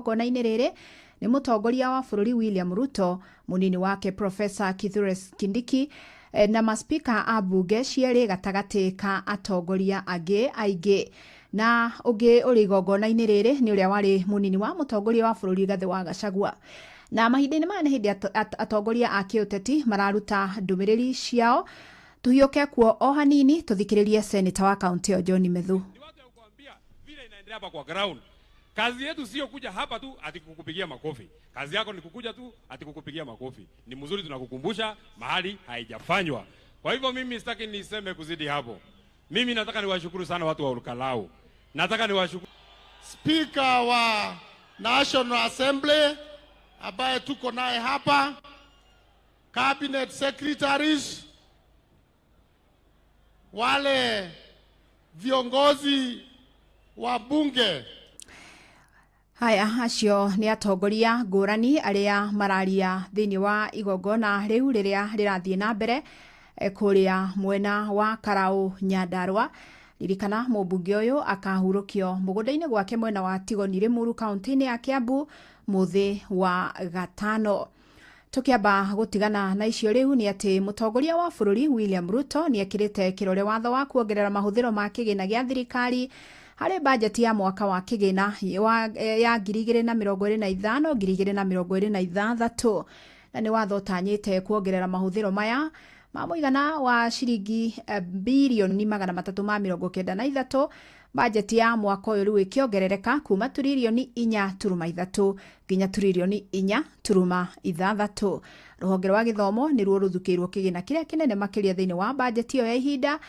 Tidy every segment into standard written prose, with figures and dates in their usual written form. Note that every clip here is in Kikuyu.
Igongona-inĩ rĩrĩ nĩ mũtongoria wa bũrũri William Ruto, mũnini wake Professor Kithure Kindiki na maspika a mbunge cierĩ gatagatĩ ka atongoria angĩ aingĩ. Na ũngĩ ũrĩ igongona-inĩ rĩrĩ nĩ ũrĩa warĩ mũnini wa mũtongoria wa bũrũri Rigathĩ wa Gachagua. Na mahinda-inĩ maya nĩ hĩndĩ atongoria a kĩũteti mararuta ndũmĩrĩri ciao. Tuhiũke kuo o hanini tũthikĩrĩrie seneta wa kaunti ĩyo John Methu. Ni watu ya kuambia vile inaendelea hapa kwa ground. Kazi yetu sio kuja hapa tu ati kukupigia makofi. Kazi yako ni kukuja tu ati kukupigia makofi. Ni mzuri tunakukumbusha mahali haijafanywa. Kwa hivyo mimi sitaki niseme kuzidi hapo. Mimi nataka niwashukuru sana watu wa Olkalou. Nataka niwashukuru Speaker wa National Assembly ambaye tuko naye hapa, cabinet secretaries, wale viongozi wa bunge. Haya, acio nĩ atongoria ngũrani arĩa mararia thĩinĩ wa igongona rĩu rĩrĩa rĩrathiĩ na mbere kũrĩa mwena wa Karau, Nyandarua. Ririkana mũmbunge ũyũ akahurũkio mũgũnda-inĩ gwake mwena wa Tigoni, Limuru, kaunti-inĩ ya Kiambu mũthĩ wa gatano. Tukiamba gũtigana na icio rĩu nĩ atĩ mũtongoria wa bũrũri William Ruto nĩ ekĩrĩte kĩrore watho wa kuongerera mahũthĩro ma kĩgĩna gĩa thirikari harĩ bajeti ya mwaka wa kĩgĩna ya 2025 2026, na nĩ watho ũtanyĩte kuongerera mahũthĩro maya ma mũigana wa ciringi birioni 393. Bajeti ya mwaka ũyũ rĩu ĩkĩongerereka kuma turirioni 4.3 nginya turirioni 4.6. Rũhonge rwa gĩthomo nĩruo rũthukĩirwo kĩgĩna kĩrĩa kĩnene makĩria thĩinĩ wa bajeti ĩyo ya ihinda,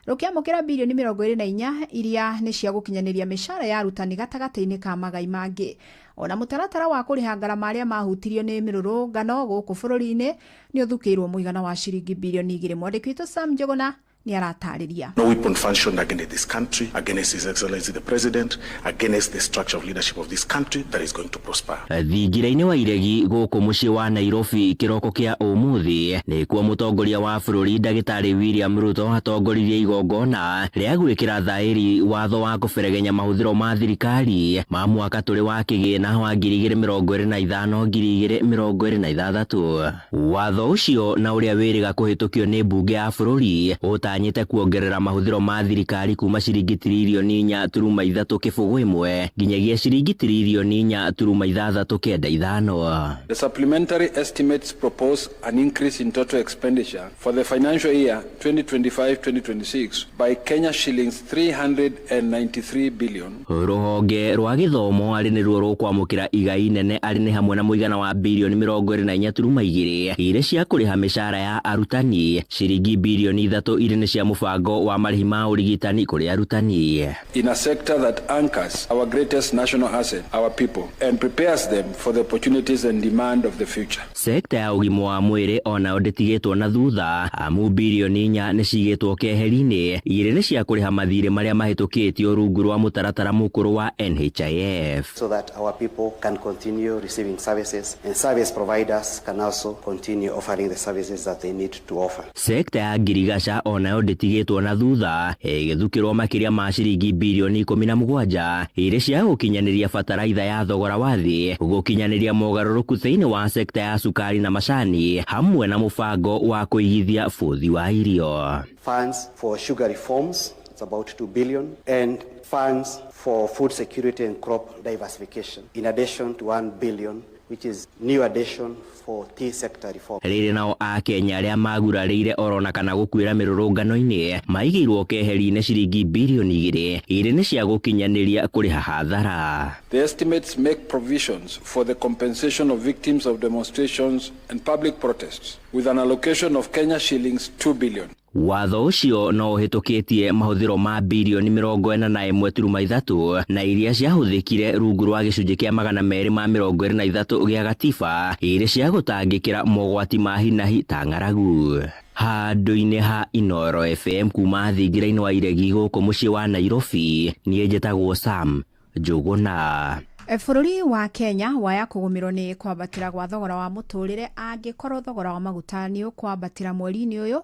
rũkĩamũkĩra birioni 24 iria nĩ cia gũkinyanĩria mĩcara ya arutani gatagatĩ-inĩ ka magai mangĩ. Ona mũtaratara wa kũrĩha ngarama arĩa mahutirio nĩ mĩrũrũngano gũkũ bũrũri-inĩ nĩ ũthukĩirwo mũigana wa ciringi birioni 2. Mwandĩki witũ Sam Njuguna nĩ aratarĩria. No weapon fashioned against this country, against His Excellency the President, against the structure of leadership of this country that is going to prosper. Thingira-inĩ wa iregi gũkũ mũciĩ wa Nairobi kĩroko kĩa ũmũthĩ nĩkuo mũtongoria wa bũrũri ndagĩtarĩ William Ruto atongoririe igongona rĩa gwĩkĩra thaĩri watho wa kũberegenya mahũthĩro ma thirikari ma mwaka tũrĩ wa kĩgĩna wa 2025 2026. Watho ũcio na ũrĩa wĩrĩga kũhĩtũkio nĩ mbunge ya bũrũri ũtanyĩte kuongerera mahũthĩro ma thirikari kuma ciringi tiririoni 4.301 nginyagia ciringi tiririoni 4.695. The supplementary estimates propose an increase in total expenditure for the financial year 2025-2026 by Kenya shillings 393 billion. Rũhonge rwa gĩthomo arĩ nĩruo rũkwamũkĩra igai nene arĩ nĩ hamwe na mũigana wa birioni 24.2 irĩ cia kũrĩha mĩcara ya arutani, ciringi birioni 3 irĩ nĩ cia mũbango wa marĩhi ma ũrigitani kũrĩ arutani. In a sector that anchors our greatest national asset, our people, and prepares them for the opportunities and demand of the future. Sekta ya ũgima wa mwĩrĩ onayo ndĩtigĩtwo na thutha, amu birioni 4 nĩ cigĩtwo keheri-inĩ igĩrĩ nĩ cia kũrĩha mathirĩ marĩa mahĩtũkĩtio rungu rwa mũtaratara mũkũrũ wa NHIF. So that our people can continue receiving services and service providers can also continue offering the services that they need to offer. Sekta ya ngirigaca onayo ndĩtigĩtwo na thutha, ĩgĩthukĩrwo makĩria ma ciringi birioni 17 irĩ cia gũkinyanĩria bataraitha ya thogora wa thĩ, gũkinyanĩria mogarũrũku thĩinĩ wa sekta ya cukari na macani, hamwe na mũbango wa kũigithia bũthi wa irio. Funds for sugar reforms, it's about 2 billion, and funds for food security and crop diversification, in addition to 1 billion, which is new addition for tea sector reform. Rĩrĩ nao akenya arĩa magurarĩire orona kana gũkuĩra mĩrũrũngano-inĩ maigĩirwo keheri-inĩ ciringi birioni 2 irĩ nĩ cia gũkinyanĩria kũrĩha hathara. The estimates make provisions for the compensation of victims of demonstrations and public protests with an allocation of Kenya shillings 2 billion. Watho ũcio no ũhĩtũkĩtie mahũthĩro ma birioni 41.3 na iria ciahũthĩkire rungu rwa gĩcunjĩ kĩa 223 gĩa gatiba irĩ cia gũtangĩkĩra mogwati ma hinahi ta ng'aragu. Handũ-inĩ ha Inooro FM kuma thingira-inĩ wa iregi gũkũ mũciĩ wa Nairobi, niĩ njĩtagwo Sam Njũgũna. Bũrũri wa Kenya waya kũgũmĩrwo nĩ kwambatĩra gwa thogora wa mũtũrĩre angĩkorwo thogora wa maguta nĩ ũkwambatĩra mweri-inĩ ũyũ.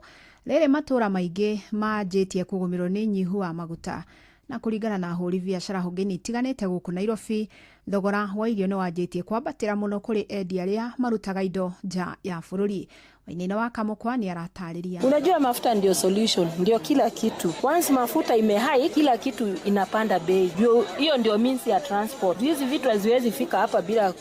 Rĩrĩ matũra maingĩ manjĩtie kũgũmĩrwo nĩ nyihu wa maguta, na kũringana na ahũri biacara honge-inĩ itiganĩte gũkũ Nairobi, Thogora wa irio nĩ wanjĩtie kwambatĩra mũno kũrĩ endia arĩa marutaga indo nja ya bũrũri. Wainaina wa Kamũkwa nĩ aratarĩria. Unajua mafuta ndio solution, ndio kila kitu. Once mafuta imehigh, kila kitu inapanda bei. Hiyo ndio means ya transport. Hizi vitu haziwezi fika hapa bila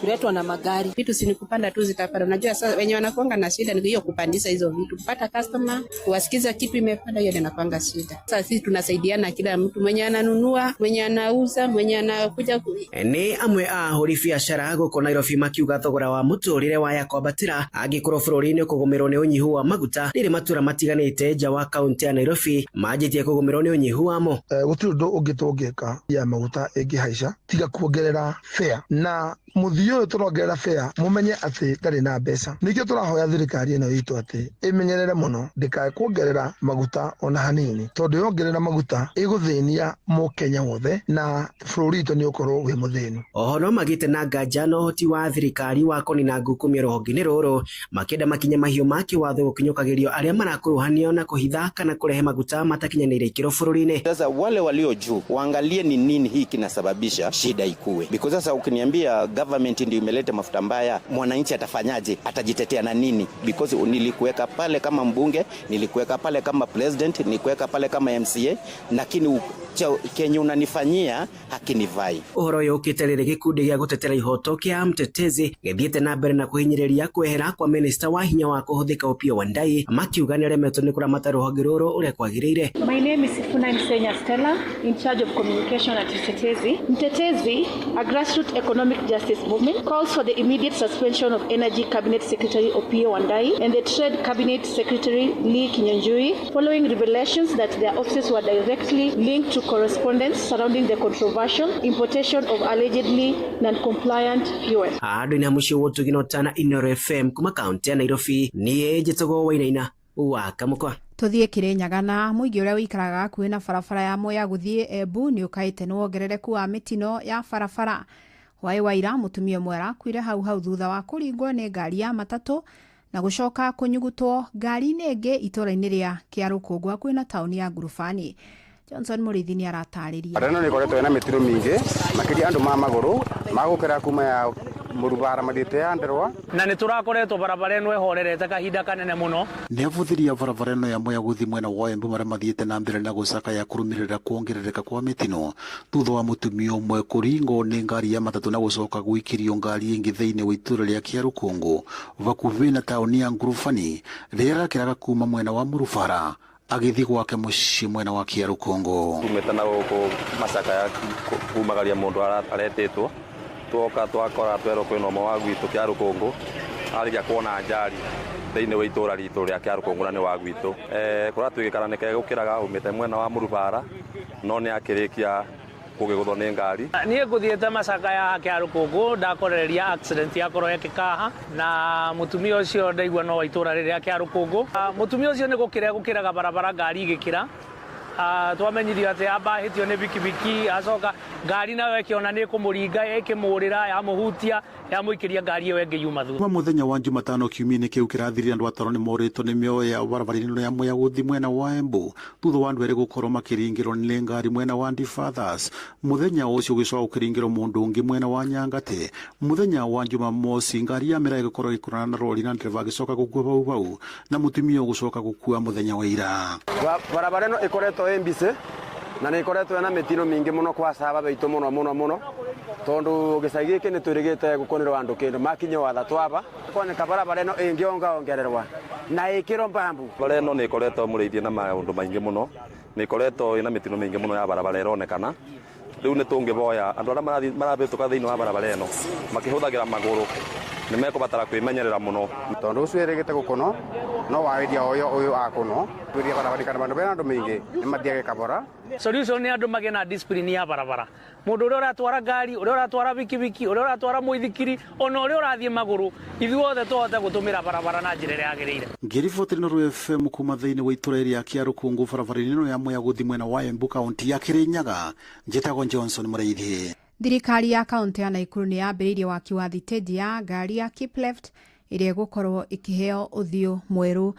kuletwa na magari. Vitu si ni kupanda tu zitapanda. Unajua sasa wenye wanakuanga na shida ni hiyo kupandisha hizo vitu. Kupata customer, kuwasikiza kitu imepanda, hiyo ndio inakuanga shida. Sasa sisi tunasaidiana, kila mtu mwenye ananunua, mwenye anauza, mwenye anakuja Nĩ amwe a ahũri biacara gũkũ Nairobi makiuga thogora wa mũtũrĩre waya kwambatĩra angĩkorwo bũrũri-inĩ kũgũmĩrwo nĩ ũnyihu wa maguta rĩrĩ matũra matiganĩte nja wa kaunti ya Nairobi manjĩtie kũgũmĩrwo nĩ ũnyihu wamo. Gũtirĩ ũndũ ũngĩ tũngĩka ya maguta ĩngĩhaica tiga kuongerera fare, na mũthii ũyũ tũrongerera fare mũmenye atĩ ndarĩ na mbeca. Nĩkĩo tũrahoya thirikari ĩno itũ atĩ ĩmenyerere mũno ndĩkae kuongerera maguta ona hanini, tondũ yongerera maguta ĩgũthĩnia mũkenya wothe na bũrũri witũ nĩ ũkorwo wĩ mũthĩni. Oho no magĩte na nganja na ũhoti wa thirikari wa kũnina ngukumio rũhonge-inĩ rũrũ, makĩenda makinya mahiũ ma kĩwatho gũkinyũkagĩrio arĩa marakuruhanio na kũhitha kana kũrehe maguta matakinyanĩire ikĩro bũrũri-inĩ. Sasa wale walio juu waangalie ni nini hii kinasababisha shida ikue, because sasa ukiniambia government ndio imeleta mafuta mbaya, mwananchi atafanyaje? Atajitetea na nini? Because nilikuweka pale kama mbunge, nilikuweka pale kama president, nilikuweka pale kama MCA, lakini kenye unanifanyia hakinivai. Ũhoro ũyũ ũkĩte rĩrĩ gĩkundi gĩa gũtetera ihoto kĩa Mtetezi gĩthiĩte na mbere na kũhinyĩrĩria kwehera kwa minista wa hinya wa kũhũthĩka Opiyo Wandayi, makiuga nĩaremetwo nĩ kũramata rũhonge rũrũ ũrĩa kwagĩrĩire. My name is Sifuna Msenya Stella, in charge of communication at Mtetezi. Mtetezi, a grassroots economic justice movement, calls for the immediate suspension of Energy Cabinet Secretary Opiyo Wandayi and the Trade Cabinet Secretary Lee Kinyanjui following revelations that their offices were directly linked to correspondence surrounding the controversial importation of allegedly non-compliant fuel. Andũ-inĩ a mũciĩ wa Ũtugi na Ũtana, Inooro FM kuma kaunti ya Nairobi, niĩ njĩtagwo Wainaina wa Kamũkwa. Tũthiĩ Kĩrĩnyaga na mũingĩ ũrĩa ũikaraga hakuhĩ na barabara ya Mwea gũthiĩ Embu nĩ ũkaĩte nĩ wongerereku wa mĩtino ya barabara. Hwaĩ wa ira mũtumia ũmwe arakuire hau hau thutha wa kũringwo nĩ ngari ya matatũ na gũcoka kũnyugutwo ngari-inĩ ĩngĩ itũũra-inĩ rĩa Kĩarũkũngũ hakuhĩ na taũni ya Ngurubani. Johnson Mũrĩithi nĩ aratarĩria. Bara ĩno nĩ ĩkoretwo ĩna mĩtino mĩingĩ makĩria andũ ma magũrũ magũkĩra kuma ya Mũrubara mathiĩte ya Nderwa, na nĩ tũrakoretwo barabara ĩno ĩhorerete kahinda kanene mũno. Nĩ avũthĩria barabara ĩno ya Mwea gũthiĩ mwena wa Embu marĩa mathiĩte na mbere na gũcakaya kũrũmĩrĩra kuongerereka kwa mĩtino thutha wa mũtumia ũmwe kũringwo nĩ ngari ya matatũ na gũcoka gũikĩrio ngari ĩngĩ thĩinĩ wa itũũra rĩa Kĩarũkũngũ vakuhĩ na taũni ya Ngurubani rĩrĩa arakĩraga kuma mwena wa Mũrubara agĩthiĩ gwake mũciĩ mwena wa Kĩarũkũngũ. Tumĩte na gũkũ macakaya kumagaria mũndũ aretĩtwo, twoka twakora twerwo kwĩna ũmwe wa gwitũ Kĩarũkũngũ arĩkia kuona njari thĩinĩ wa itũũra ritũ rĩa Kĩarũkũngũ na nĩ wa gwitũ. Kũratuĩkana nĩ kegũkĩraga umĩte mwena wa Mũrubara no nĩ akĩrĩkia kũgĩgũthwo nĩ ngari. Niĩ ngũthiĩte macakaya Kĩarũkũngũ ndakorereria accident yakorwo yekĩka haha na mũtumia ũcio ndaigua no wa itũũra rĩrĩa Kĩarũkũngũ. Mũtumia ũcio nĩ gũkĩra gũkĩraga barabara ngari igĩkĩra. Twamenyithio atĩ amba ahĩtio nĩ bikibiki acoka ngari nayo ĩkĩona nĩ ĩkũmũringa ĩkĩmũrĩra yamũhutia yamũikĩria ngari ĩyo ĩngĩ yuma thutha. Kuma mũthenya wa Jumatano kiumia-inĩ kĩu kĩrathirire andũ atano nĩ morĩtwo nĩ mĩoyo yao barabara-inĩ ĩno ya Mwea gũthiĩ mwena wa Embu thutha wa andũ erĩ gũkorwo makĩringĩrwo nĩ ngari mwena wa Ndi Fathers. Mũthenya ũcio ũgĩcoka gũkĩringĩrwo mũndũ ũngĩ mwena wa Nyangate. Mũthenya wa Jumamosi ngari ya mĩraa ĩgĩkorwo ĩgĩkũrana na rori na ndereba agĩcoka gũkua bau bau na mũtumia ũgũcoka gũkua mũthenya wa ira. Barabara ĩno ĩkoretwo ĩ mbicĩ na nĩ ĩkoretwo ĩna mĩtino mĩingĩ mũno kwa caba baitũ mũno mũno mũno, tondũ gĩcagi gĩkĩ nĩ twĩrĩgĩte gũkũnĩrwo andũ kĩndũ makinye watha twaba koneka barabara ĩno ĩngĩongaongererwa na ĩkĩrwo mbambu. Barabara ĩno nĩ ĩkoretwo mũrĩithie na maũndũ maingĩ mũno, nĩ ĩkoretwo ĩna mĩtino mĩingĩ mũno ya barabara ĩronekana. Rĩu nĩ tũngĩboya andũ arĩa marahĩtũka thĩinĩ wa barabara ĩno makĩhũthagĩra magũrũ nĩ mekũbatara kwĩmenyerera mũno, tondũ ũcio ĩrĩgĩte gũkũno no waĩria ũyũ ũyũ akũno twĩria barabara kana bandũ bena andũ maingĩ nĩ mathiage kabora. Solution nĩ andũ magĩe na discipline ya barabara. Mũndũ ũrĩa ũratwara ngari, ũrĩa ũratwara bikibiki, ũrĩa ũratwara mũithikiri, ona ũrĩa ũrathiĩ magũrũ, ithuothe tũhote gũtũmĩra barabara na njĩra ĩrĩa yagĩrĩire. Ngĩribotera Inooro FM kuma thĩinĩ wa itũũra rĩa Kĩarũkũngũ barabara-inĩ ĩno ya Mwea gũthiĩ mwena wa Embu kaunti ya Kĩrĩnyaga, njĩtagwo Johnson Mũrĩithi. Thirikari ya kaunti ya Nakuru nĩ yambĩrĩirie waki wa thitĩnji ya ngari ya Keep Left ĩrĩa ĩgũkorwo ĩkĩheo ũthiũ mwerũ.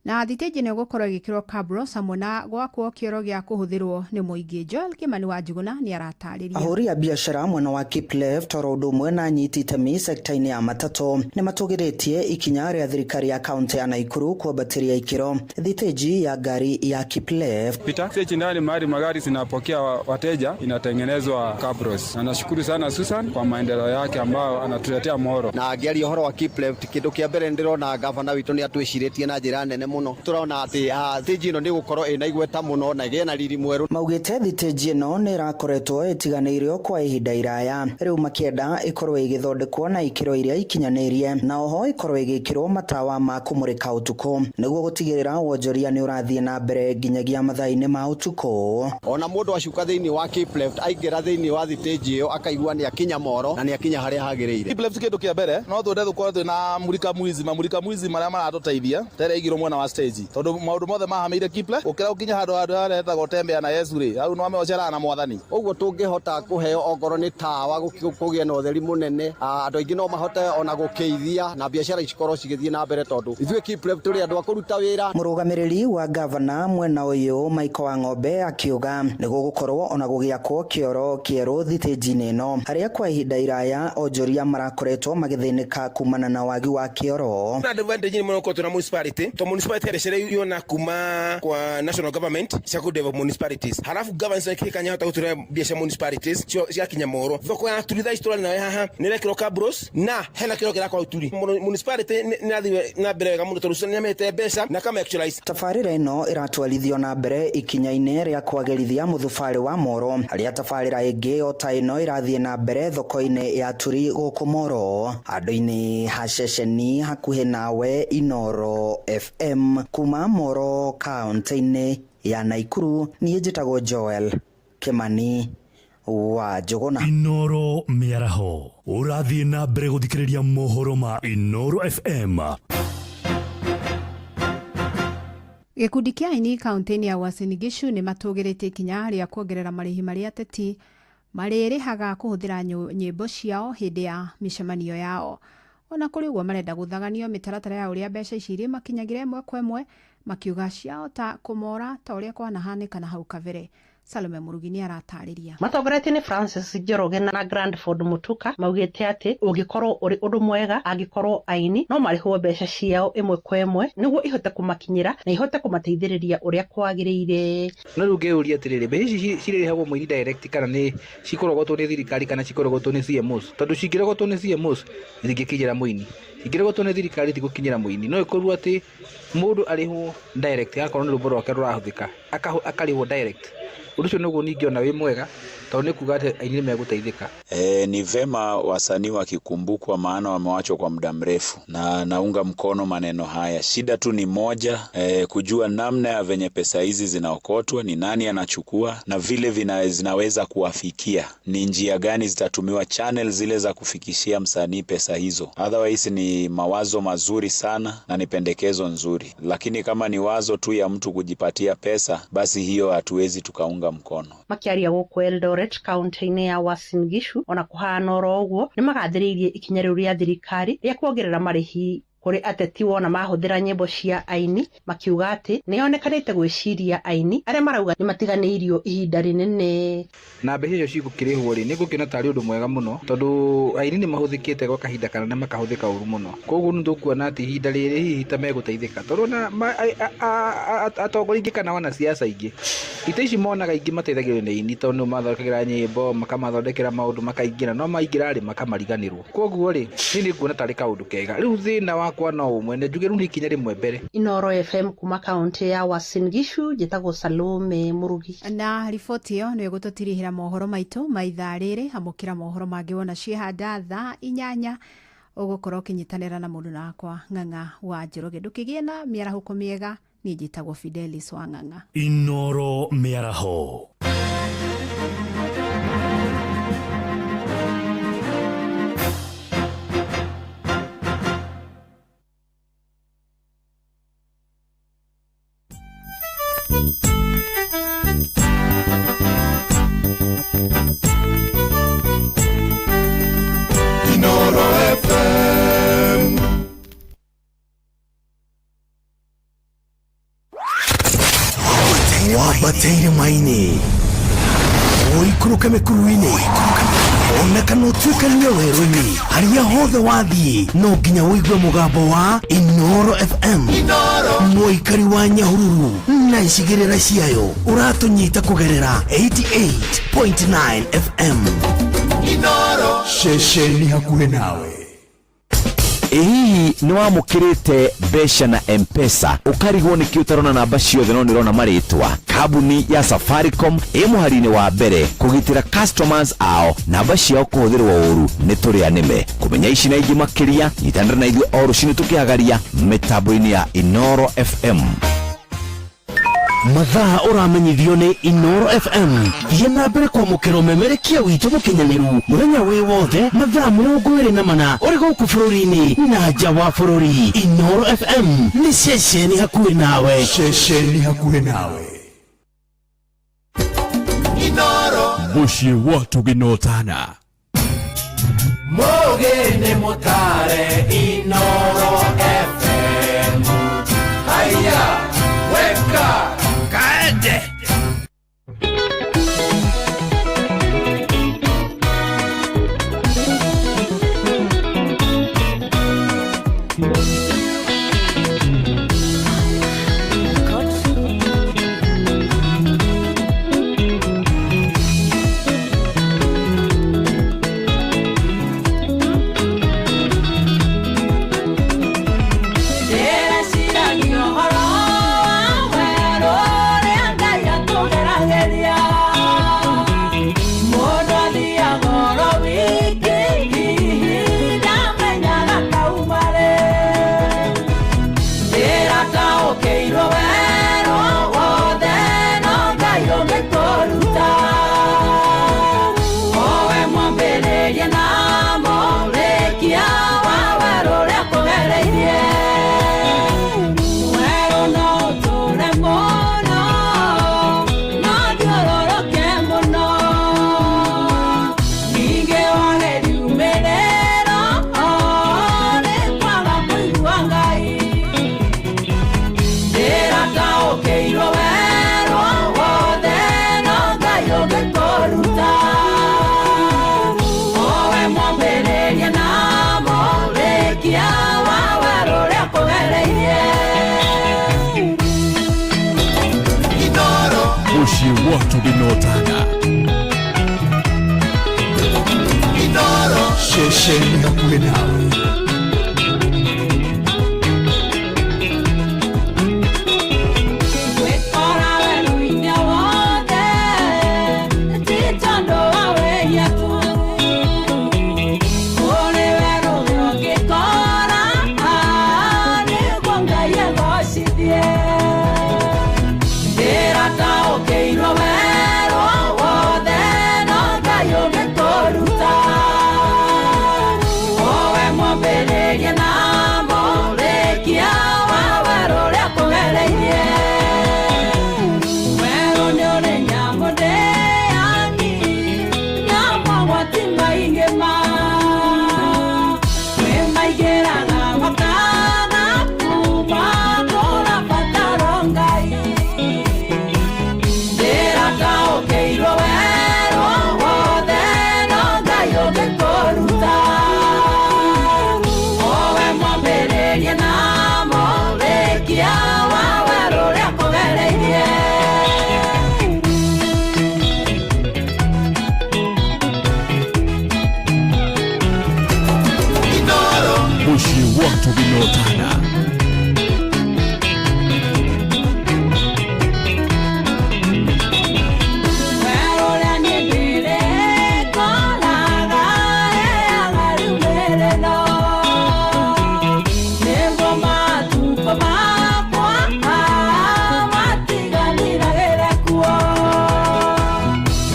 Na thitĩnji ĩno ĩgũkorwo ĩgĩkĩrwo cabros hamwe na gwakwo kĩoro gĩa kũhũthĩrwo nĩ mũingĩ. Joel Kimani wa Njuguna nĩ aratarĩria. Ahũri a biacara mwena wa Kipleft oro ũndũ ũmwe na anyiti itemi sekta-inĩ ya matatũ nĩ matũgĩrĩtie ikinya rĩa thirikari ya kaunti ya Naikuru kwambatĩria ikĩro thitĩnji ya ngari ya Kipleft. Pita stage ndani mahali magari zinapokea wateja inatengenezwa cabros, na nashukuru sana Susan kwa maendeleo yake ambayo anatuletea Moro. Na ngĩaria ũhoro wa Kipleft kĩndũ kĩa mbere ndĩrona gavana witũ nĩ atwĩcirĩtie na njĩra nene mũno. Tũrona atĩ thitĩnji ĩno nĩ gũkorwo ĩna igweta mũno na ĩgĩe na riri mwerũ. Maugĩte thitĩnji ĩno nĩ ĩrakoretwo ĩtiganĩirio kwa ihinda iraya, rĩu makĩenda ĩkorwo ĩgĩthondekwo na ikĩro iria ikinyanĩirie na oho ĩkorwo ĩgĩkĩrwo matawa ma kũmũrĩka ũtukũ nĩguo gũtigĩrĩra wonjoria nĩ ũrathiĩ na mbere nginyagia mathaa-inĩ ma ũtukũ. Ona mũndũ acuka thĩinĩ wa Kipleft aingĩra thĩinĩ wa thitĩnji ĩyo akaigua nĩ akinya Moro na nĩ akinya harĩa hagĩrĩire. Kipleft kĩndũ kĩa mbere no twende tũkorwo twĩna mulika mwizi, mamulika mwizi marĩa maratũteithia tere igirwo mwena wa stage tondu maundu mothe mahamĩire Kipleft ũkĩra ũkinya handũ handũ haretagwo tembea na Yesu rĩ hau no ameocerana na mwathani. Ũguo tũngĩhota kũheo ongorwo nĩ tawa kũgĩe na ũtheri mũnene, andũ aingĩ no mahote ona gũkĩithia na biacara cikorwo cigĩthiĩ na mbere tondu ithuĩ Kipleft tũrĩ andũ a kũruta wĩra. Mũrũgamĩrĩri wa gavana mwena ũyũ Michael Wang'ombe akiuga nĩ gũgũkorwo ona gũgĩakwo kĩoro kĩerũ thitĩnji-inĩ ĩno harĩa kwa ihinda iraya onjoria marakoretwo magĩthĩnĩka kumana na wagi wa kĩoro. Na advantage mũno kwa tuna municipality to municipality arecere yona kuma kwa national government cia ku develop municipalities halafu governance ikikanya hata gutura biacara municipalities cia kinya Moro thoko ya turi thaa ici tũrarĩ nawe haha nĩ rekĩrwo cabros na hena kĩoro kĩrakwa uturi municipality nĩ na mbere wega mũno tondũ nĩ amete mbeca na kama actualize. Tabarĩra ĩno ĩratwarithio na mbere ikinya-inĩ rĩa kwagĩrithia mũthubarĩ wa Moro harĩa tabarĩra ĩngĩ o ta ĩno ĩrathiĩ na mbere thoko-inĩ ya Turi gũkũ Moro. Andũ-inĩ ha ceceni hakuhĩ nawe Inoro FM kuma Moro kaunti-inĩ ya Naikuru, niĩ njĩtagwo Joel Kimani wa Njuguna. Inoro mĩaraho ũrathiĩ na mbere gũthikĩrĩria mohoro ma Inoro FM. Gĩkundi kĩa aini kaunti-inĩ ya Uasin Gishu nĩ matũgĩrĩtie ikinya rĩa kuongerera marĩhi marĩa ateti marĩrĩhaga kũhũthĩra nyĩmbo ciao hĩndĩ ya mĩcemanio yao. Ona kũrĩ ũguo marenda gũthaganio mĩtaratara ya ũrĩa mbeca ici irĩmakinyagĩra ĩmwe kwa ĩmwe, makiuga ciao ta kũmora ta ũrĩa kwanahanĩka na hau kabere. Salome Murugi nĩ aratarĩria. Matongoretio nĩ Francis Njoroge na Grandford Mutuka maugĩte atĩ ũngĩkorwo ũrĩ ũndũ mwega angĩkorwo aini no marĩhwo mbeca ciao ĩmwe kwa ĩmwe nĩguo ihote kũmakinyĩra na ihote kũmateithĩrĩria ũrĩa kwagĩrĩire. No rĩu ngĩũria atĩrĩrĩ, mbeca ici cirĩrĩhagwo mũini direct kana nĩ cikũrogotwo nĩ thirikari kana cikũrogotwo nĩ CMOs? Tondũ cingĩrogotwo nĩ CMOs itingĩkinyĩra mũini, cingĩrogotwo nĩ thirikari itigũkinyĩra mũini. No ĩkorwo atĩ mũndũ arĩhwo direct akorwo nĩ rwĩmbo rwake rũrahũthĩka akarĩhwo direct. Ũndũ ũcio nĩguo ningĩona wĩ mwega tondũ nĩ kuga atĩ aini nĩmegũteithĩka. Ni vema wasanii wakikumbukwa, maana wamewachwa kwa muda mrefu, na naunga mkono maneno haya. Shida tu ni moja, kujua namna ya venye pesa hizi zinaokotwa, ni nani anachukua na vile zinaweza kuwafikia, ni njia gani zitatumiwa, channel zile za kufikishia msanii pesa hizo. Otherwise ni mawazo mazuri sana na ni pendekezo nzuri, lakini kama ni wazo tu ya mtu kujipatia pesa, basi hiyo hatuwezi tukaunga mkono. Makiaria gũkũ Eldoret kaunti-inĩ ya Uasin Gishu ona kũhana oro ũguo nĩ magathĩrĩirie ikinya rĩu rĩa thirikari rĩa kuongerera marĩhi kũrĩ ateti wona mahũthĩra nyĩmbo cia aini, makiuga atĩ nĩyonekanĩte gwĩciria aini arĩa marauga nĩ matiganĩirio ihinda rĩnene. Na mbeca icio cigũkĩrĩhwo rĩ, nĩngũkĩona tarĩ ũndũ mwega mũno tondũ aini nĩ mahũthĩkĩte gwa kahinda kanene makahũthĩka ũru mũno. Koguo nĩ tũkuona atĩ ihinda rĩrĩ hihi ta megũteithĩka tondũ ona atongoria aingĩ kana wanasiasa aingĩ ite ici monaga aingĩ mateithagĩrĩrio nĩ aini tondũ nĩo mathondekagĩra nyĩmbo makamathondekera maũndũ makaingĩra, no maingĩra rĩ makamariganĩrwo. Koguo rĩ niĩ nĩnguona tarĩ kaũndũ kega. Rĩu thĩna wakwa no ũmwe nĩ njuge rĩu nĩ ikinya rĩmwe mbere. Inoro FM kuma kaunti ya Uasin Gishu, njĩtagwo Salome Murugi. Na riboti ĩyo nĩ ĩgũtũtirihĩra mohoro maitũ ma ithaa rĩrĩ. Amũkĩra mohoro mangĩ wona ciĩhanda thaa 8 ũgũkorwo ũkĩnyitanĩra na mũndũ nakwa Ng'ang'a wa Njoroge. Ndũkĩgĩe na mĩarahũko mĩega. Niĩ njĩtagwo Fidelis wa Ng'ang'a. Inoro mĩaraho. Inoro FM. Wambate irĩma-inĩ, ũikũrũke mĩkuru-inĩ, ona kana ũtuĩkanie werũ-inĩ, harĩa hothe wathiĩ no nginya ũigue mũgambo wa Inoro FM. Mũikari wa Nyahururu na icigĩrĩra ciayo ũratũnyita kũgerera 88.9 FM. Ceceni hakuhĩ nawe. Ĩ hihi nĩ wamũkĩrĩte mbeca na Mpesa ũkarigwo nĩkĩ ũtarona namba ciothe no nĩũrona marĩtwa? Kambuni ya Safaricom ĩ mũhari-inĩ wa mbere kũgitĩra customers ao namba ciao kũhũthĩrwo ũru nĩ tũrĩa nĩme. Kũmenya ici na ingĩ makĩria, nyitanĩra na ithuĩ o rũcinĩ tũkĩhagaria mĩtambo-inĩ ya Inoro FM. Mathaa ũramenyithio nĩ Inoro FM. Thiĩ na mbere kwamũkĩra ũmemerekia witũ mũkinyanĩru mũthenya wĩ wothe mathaa 24 ũrĩ gũkũ bũrũri-inĩ na nja wa bũrũri. Inoro FM nĩ ceceni hakuhĩ nawe. Ceceni hakuhĩ nawe. Mũciĩ wa tũgĩnotana. Mũgĩ nĩ mũtare Inoro FM. Haiya, weka kaende. Ndĩreciragia ũhoro wa werũ ũrĩa Ngai atũgeragĩria. Mũndũ athiaga oro wiki hihi ndamenyaga kauma rĩ. Ndĩrataũkĩirwo werũ wothe no Ngai ũngĩkũruta. Owe mwambĩrĩria na mũrĩkia wa werũ ũrĩa akũgereirie. Werũ no ũtũre mũno, no thiũrũrũke mũno. Ningĩ wage riumĩrĩro, nĩ kwaga kũigua Ngai. Ndĩrataũkĩirwo werũ wothe no Ngai ũngĩkũruta. Owe mwambĩrĩria na mũrĩkia wa werũ ũrĩa akũgereirie. Mũciĩ wa tũgĩnotana. Ceceni hakuhĩ nawe. Gwĩkora werũ-inĩ wothe ti tondũ wa wĩhia tu. Kũrĩ werũ ũngĩkora nĩguo Ngai agocithie. Ndĩrataũkĩirwo werũ wothe no Ngai ũngĩkũruta. Owe mwambĩrĩria na mũrĩkia wa werũ ũrĩa akũgereirie. Werũ nĩ ũrĩ nyamũ ndĩani na mogwati maingĩ ma. Kwĩ maingĩraga makaga kuma kũrabataro Ngai. Ndĩrataũkĩirwo werũ wothe no Ngai ũngĩkũruta. Owe mwambĩrĩria na mũrĩkia wa werũ ũrĩa akũgereirie. Mũciĩ wa tũgĩnotana. Werũ ũrĩa niĩ ndĩrĩkoraga heaga riumĩrĩro. Nĩguo matukũ makwa matiganiragĩre kuo.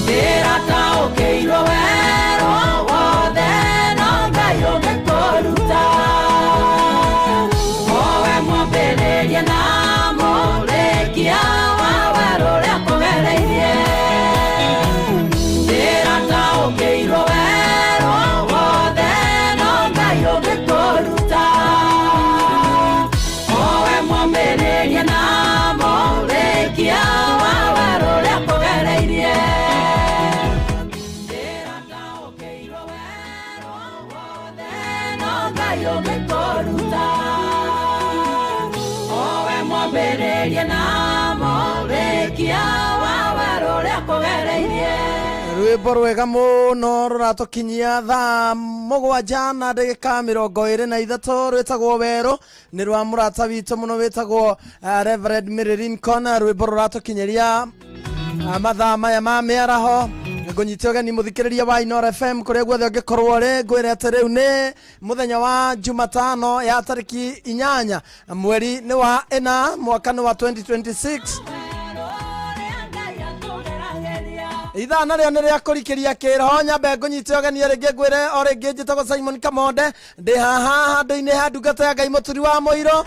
Ndĩrataũkĩirwo werũ wothe no Ngai ũngĩkũruta. Ngai ũngĩkũruta. Owe mwambĩrĩria na mũrĩkia wa werũ ũrĩa kũgereirie. Rwĩmbo rwega mũno rũratũkinyia thaa 7:23, rwĩtagwo Werũ, nĩ rwa mũrata witũ mũno wĩtagwo Reverend Mary Lincoln. Rwĩmbo rũratũkinyĩria mathaa maya ma mĩaraho. Ngũnyite ũgeni mũthikĩrĩria wa Inoro FM kũrĩa guothe ũngĩkorwo ũrĩ. Ngwĩre atĩ rĩu nĩ mũthenya wa Jumatano ya tarĩki 8, mweri nĩ wa 4, mwaka nĩ wa 2026. Ithaa narĩo nĩ rĩa kũrikĩria kĩroho. Nyambe ngũnyite ũgeni rĩngĩ, ngwĩre o rĩngĩ njĩtagwo Simon Kamonde, ndĩ haha handũ-inĩ ha ndungata ya Ngai Mũturi wa Mũiro.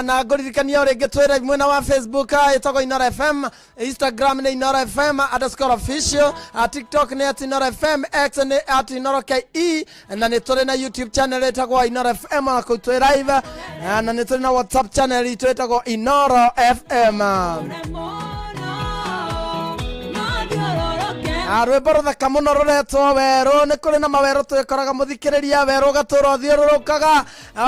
Na ngũririkania o rĩngĩ twĩre mwena wa Facebook, ĩtagwo Inoro FM, Instagram nĩ Inoro FM underscore official, TikTok nĩ at Inoro FM, X nĩ at Inoro KE, na nĩ tũrĩ na YouTube channel ĩtagwo Inoro FM, ona kũu twĩ live. Na nĩ tũrĩ na WhatsApp channel itũ ĩtagwo Inoro FM. Rwĩmbo rũthaka mũno rũretwo Werũ. Nĩ kũrĩ na mawerũ twĩkoraga, mũthikĩrĩria, werũ ũgatũra ũthiũrũrũkaga,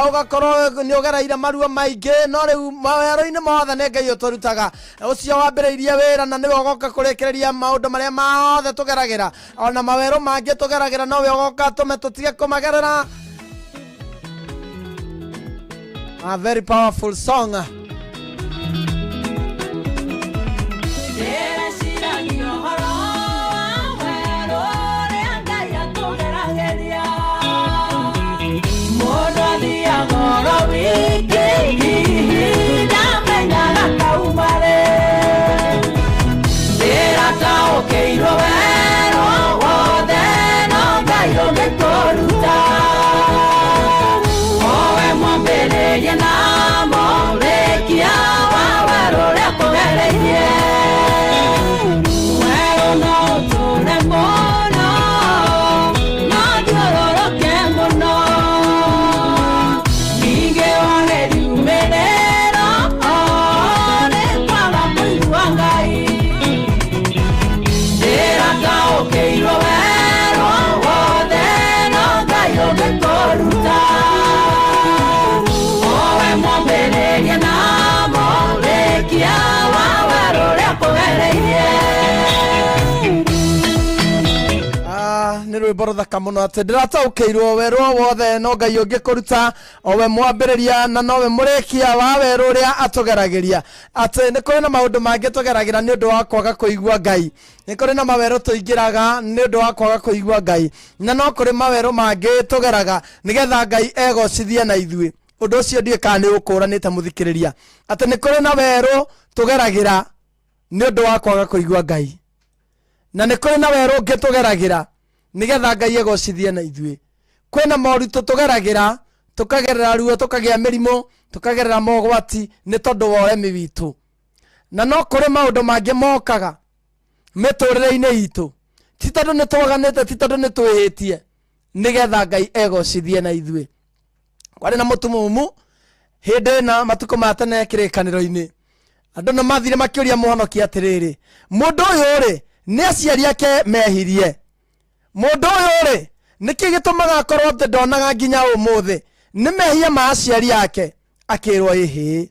ũgakorwo nĩ ũgereire maruo maingĩ, no rĩu mawerũ-inĩ mothe nĩ Ngai ũtũrutaga, ũcio wambĩrĩirie wĩra na nĩwe ũgoka kũrĩkĩrĩria maũndũ marĩa mothe tũgeragĩra. Ona mawerũ mangĩ tũgeragĩra, nowe ũgoka tũme tũtige kũmagerera. A very powerful song. Ndĩreciragia ũhoro wa werũ ũrĩa Ngai atũgeragĩria. Mũndũ athiaga oro wiki hihi ndamenyaga kauma rĩ. Ndĩrataũkĩirwo werũ wothe no Ngai ũngĩkũruta. Owe mwambĩrĩria na mũrĩkia wa werũ ũrĩa kũgereirie. Werũ no ũtũre mũno, no thiũrũrũke mũno. Ningĩ wage riumĩrĩro, nĩ kwaga kũigua Ngai. Ndĩrataũkĩirwo werũ wothe no Ngai ũngĩkũruta. Owe mwambĩrĩria na mũrĩkia wa werũ ũrĩa kũgereirie. Nĩ rwĩmbo rũthaka mũno, atĩ ndĩrataũkĩirwo werũ o wothe no Ngai ũngĩkũruta, owe mwambĩrĩria na nowe mũrĩkia wa werũ ũrĩa atũgeragĩria. Atĩ nĩ kũrĩ na maũndũ mangĩ tũgeragĩra nĩ ũndũ wa kwaga kũigua Ngai, nĩ kũrĩ na mawerũ tũingĩraga nĩ ũndũ wa kwaga kũigua Ngai, na no kũrĩ mawerũ mangĩ tũgeraga nĩgetha Ngai egocithie na ithuĩ. Ũndũ ũcio ndiũĩ kana nĩ ũkũranĩte, mũthikĩrĩria, atĩ nĩ kũrĩ na werũ tũgeragĩra nĩ ũndũ wa kwaga kũigua Ngai, na nĩ kũrĩ na werũ ũngĩ tũgeragĩra nĩgetha Ngai egocithie na ithuĩ. Kwĩna moritũ tũgeragĩra, tũkagerera ruo, tũkagĩa mĩrimũ, tũkagerera mogwati nĩ tondũ wa ũremi witũ, na no kũrĩ maũndũ mangĩ mokaga mĩtũrĩre-inĩ itũ ti tondũ nĩ twaganĩte, ti tondũ nĩ twĩhĩtie, nĩgetha Ngai egocithie na ithuĩ. Kwarĩ na mũtumumu hĩndĩ ĩna matukũ ma tene kĩrĩkanĩro-inĩ. Andũ nĩ mathire makĩũria mũhonokia atĩrĩrĩ, mũndũ ũyũ rĩ, nĩ aciari ake mehirie? Mũndũ ũyũ rĩ, nĩkĩ gĩtũmaga akorwo atĩ ndonaga nginya ũmũthĩ? Nĩ mehia ma aciari ake? Akĩrwo ĩhĩ,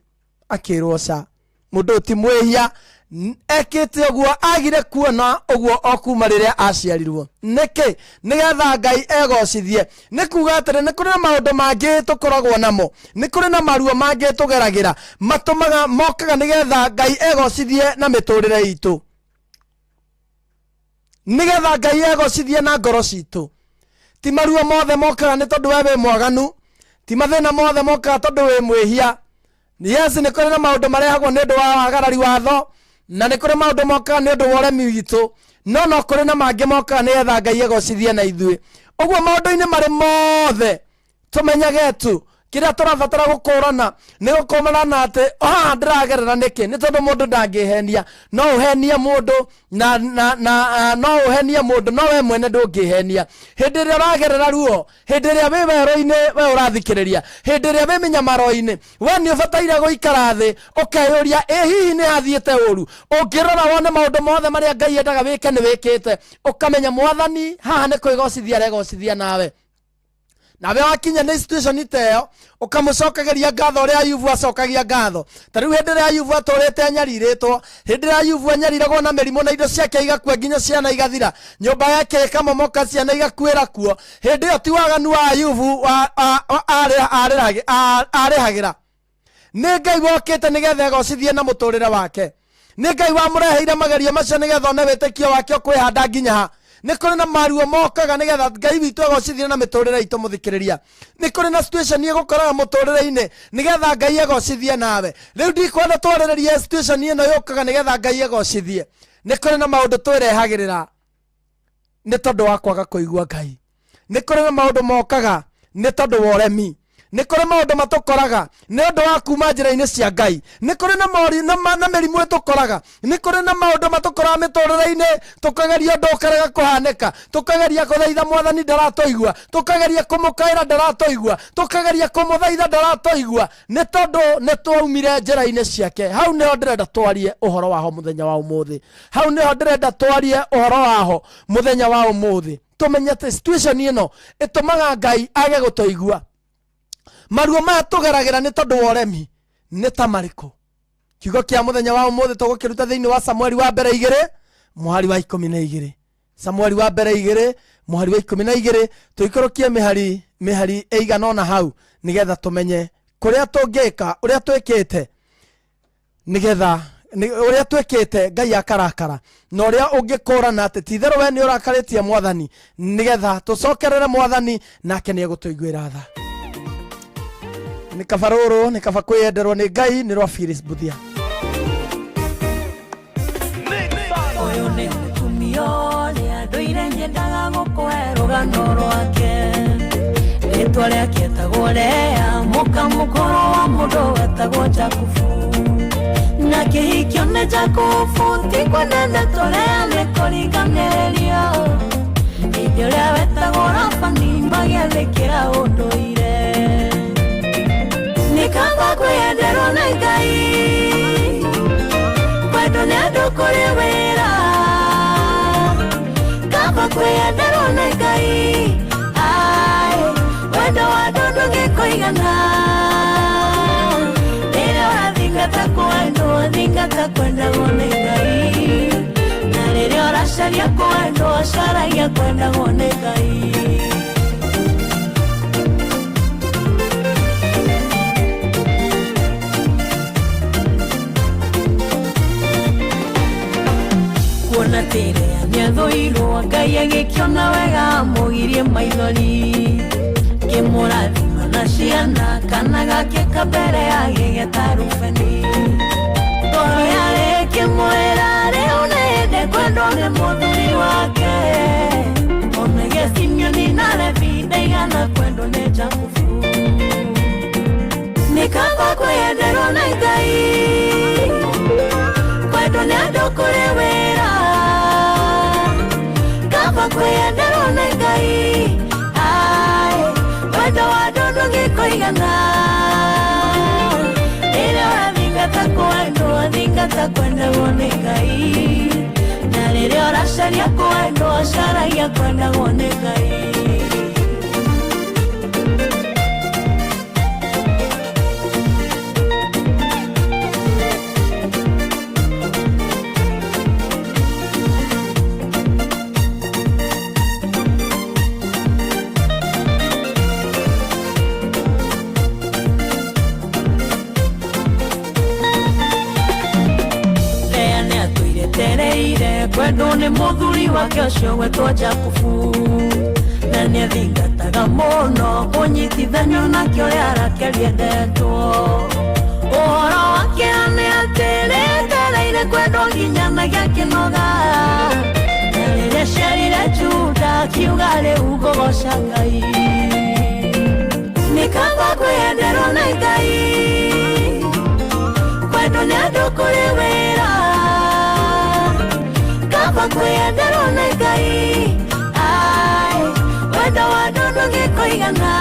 akĩrwo ca, mũndũ ũyũ ti mwĩhia, ekĩte ũguo, agire kuona ũguo o kuma rĩrĩa aciarirwo. Nĩkĩ? Nĩgetha Ngai egocithie. Nĩ kuga atĩrĩ, nĩ kũrĩ na maũndũ mangĩ tũkoragwo namo, nĩ kũrĩ na maruo mangĩ tũgeragĩra matũmaga mokaga nĩgetha Ngai egocithie na mĩtũrĩre itũ, nĩgetha Ngai egocithie na ngoro citũ. Ti maruo mothe mokaga nĩ tondũ we wĩ mwaganu, ti mathĩna mothe mokaga tondũ wĩ mwĩhia. Yes, nĩ kũrĩ na maũndũ marehagwo nĩ ũndũ wa wagarari watho, na nĩ kũrĩ maũndũ mokaga nĩ ũndũ wa ũremi witũ, no kũrĩ na mangĩ mokaga nĩgetha Ngai egocithie na ithuĩ. Ũguo maũndũ-inĩ marĩ mothe tũmenyage tu kĩrĩa tũrabatara gũkũrana nĩ gũkũrana atĩ haha ndĩragerera nĩkĩ, nĩ tondũ mũndũ ndangĩhenia. No ũhenie mũndũ na no ũhenie mũndũ, no we mwene ndũngĩhenia. Hĩndĩ ĩrĩa ũragerera ruo, hĩndĩ ĩrĩa wĩ werũ-inĩ, we ũrathikĩrĩria, hĩndĩ ĩrĩa wĩ mĩnyamaro-inĩ, we nĩ ũbataire gũikara thĩ ũkeyũria, ĩ hihi nĩ hathiĩte ũru? Ũngĩrora wone maũndũ mothe marĩa Ngai endaga wĩke nĩ wĩkĩte, ũkamenya Mwathani haha nĩ kwĩgocithia aregocithia nawe. Nawe wakinya nĩ situation ta ĩyo, ũkamũcokagĩria ngatho ũrĩa Ayubu acokagia ngatho. Ta rĩu hĩndĩ ĩrĩa Ayubu atũrĩte anyarirĩtwo, hĩndĩ ĩrĩa Ayubu anyariragwo na mĩrimũ na indo ciake igakua nginya ciana igathira, nyũmba yake ĩkamomoka, ciana igakuĩra kuo, hĩndĩ ĩyo ti waganu wa Ayubu arĩhagĩra. Nĩ Ngai wokĩte nĩgetha egocithie na mũtũrĩre wake. Nĩ Ngai wamũreheire magerio macio nĩgetha one wĩtĩkio wake ũkwĩhanda nginya ha. Nĩ kũrĩ na maruo mokaga nĩgetha Ngai witũ egocithie na mĩtũrĩre itũ. Mũthikĩrĩria, nĩ kũrĩ na situation ĩgũkoraga mũtũrĩre-inĩ nĩgetha Ngai egocithie nawe. Rĩu ndikwenda twarĩrĩrie situation ĩno yũkaga nĩgetha Ngai egocithie. Nĩ kũrĩ na maũndũ twĩrehagĩrĩra nĩ tondũ wa kwaga kũigua Ngai. Nĩ kũrĩ na maũndũ mokaga nĩ tondũ wa ũremi. Nĩ kũrĩ maũndũ matũkoraga nĩ ũndũ wa kuma njĩra-inĩ cia Ngai. Nĩ kũrĩ na mori na, na mĩrimũ ĩtũkoraga. Nĩ kũrĩ na maũndũ matũkoraga mĩtũrĩre-inĩ, tũkageria ũndũ ũkarega kũhanĩka, tũkageria kũthaitha mwathani ndaratũigua, tũkageria kũmũkaĩra ndaratũigua, tũkageria kũmũthaitha ndaratũigua, nĩ tondũ nĩ twaumire njĩra-inĩ ciake. Hau nĩho ndĩrenda twarie ũhoro waho mũthenya wa ũmũthĩ. Hau nĩho ndĩrenda twarie ũhoro waho mũthenya wa ũmũthĩ. Tũmenye atĩ situation ĩno ĩtũmaga Ngai age gũtũigua. Maruo maya tũgeragĩra nĩ tondũ wa ũremi nĩ ta marĩkũ? Kiugo kĩa mũthenya wa ũmũthĩ tũgũkĩruta thĩinĩ wa Samueli wa mbere 2 mũhari wa 12. Samueli wa mbere 2 mũhari wa 12, tũikũrũkie mĩhari ĩigana ũna hau nĩgetha tũmenye kũrĩa tũngĩka, ũrĩa twĩkĩte nĩgetha ũrĩa twĩkĩte Ngai akarakara, na ũrĩa ũngĩkũrana atĩ ti itherũ we nĩ ũrakarĩtie mwathani, nĩgetha tũcokerere mwathani nake nĩ egũtũiguĩra tha. Nĩ kaba rũrũ, nĩ kaba kwĩyenderwo nĩ Ngai. Nĩ rwa Phyllis Mbuthia. Ũyũ nĩ mũtumia ũrĩa ndũire nyendaga gũkũhe rũgano rwake. Rĩtwa rĩake etagwo Lea, mũka mũkũrũ wa mũndũ wetagwo Jakubu. Na kĩhikio nĩ Jakubu ti kwendete Lea nĩ kũringanĩrĩrio. Hĩndĩ ũrĩa wetagwo Labani magĩathĩkĩra ũndũire. Nĩ kaba kwĩyenderwo nĩ Ngai, kwendwo nĩ andũ kũrĩ wĩra. Kaba kwĩyenderwo nĩ Ngai, ai, wendo wa andũ ndũngĩkũigana. Rĩrĩa ũrathingata kwendwo, thingata kwendagwo nĩ Ngai. Na rĩrĩa ũracaria kwendwo, caragia kwendagwo nĩ Ngai. Kuona tĩrĩa nĩathũirwo, Ngai agĩkĩona wega amũgirie maithori, kĩmũrathima na ciana, kana gake kambere agĩgeta Rubeni. Ngoro yarĩ ĩkĩmwĩra rĩu nĩ hĩndĩ kwendwo nĩ mũthuri wake. Onage Simeoni na Levi ndaigana kwendwo nĩ Jakubu. Nĩ kaba kwĩyenderwo nĩ Ngai, kwendwo nĩ andũ kũrĩ wĩra. Kaba kwĩyenderwo nĩ Ngai, ai, wendo wa andũ ndũngĩkũigana. Rĩrĩa ũrathingata kwendwo, thingata kwendagwo nĩ Ngai. Na rĩrĩa ũracaria kwendwo, caragia kwendagwo nĩ Ngai. Lea nĩ atũire tereire kwendwo nĩ mũthuri wake ũcio gwetwo Jakubu, na nĩathingataga mũno kũnyitithanio nake ũrĩa Rakeli endetwo. Ũhoro wake nĩ atĩ rĩetereire kwendwo nginya na gĩakĩnoga. Na rĩrĩa aciarire Juda akiuga rĩu ngũgoca Ngai. Nĩ kaba kwĩyenderwo nĩ Ngai, kwendwo nĩ andũ kũrĩ wĩra. Kaba kwĩyenderwo nĩ Ngai, ai, wendo wa andũ ndũngĩkũigana.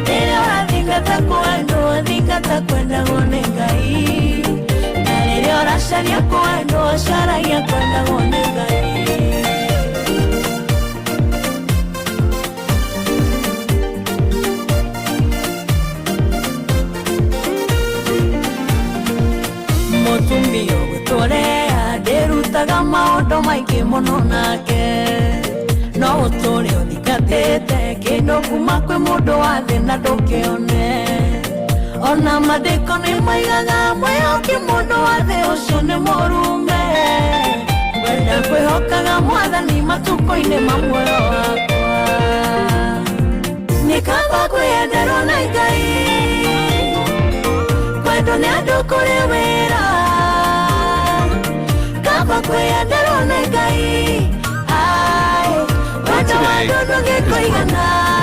Rĩrĩa ũrathingata kwendwo, thingata kwendagwo nĩ Ngai. Na rĩrĩa ũracaria kwendwo, caragia kwendagwo nĩ Ngai. twĩkaga maũndũ maingĩ mũno nake no ũtũre ũthingatĩte kĩndũ kuma kwĩ mũndũ wa thĩ na ndũkĩone ona mandĩko nĩ maigaga mwĩhoki mũndũ wa thĩ ũcio nĩ mũrume wenda kwĩhokaga mwathani matukũ-inĩ ma muoyo wakwa nĩ kaba kwĩyenderwo nĩ Ngai kwendwo nĩ andũ kũrĩ wĩra kaba kwĩyenderwo nĩ Ngai ai wendo wa andũ ndũngĩkũigana.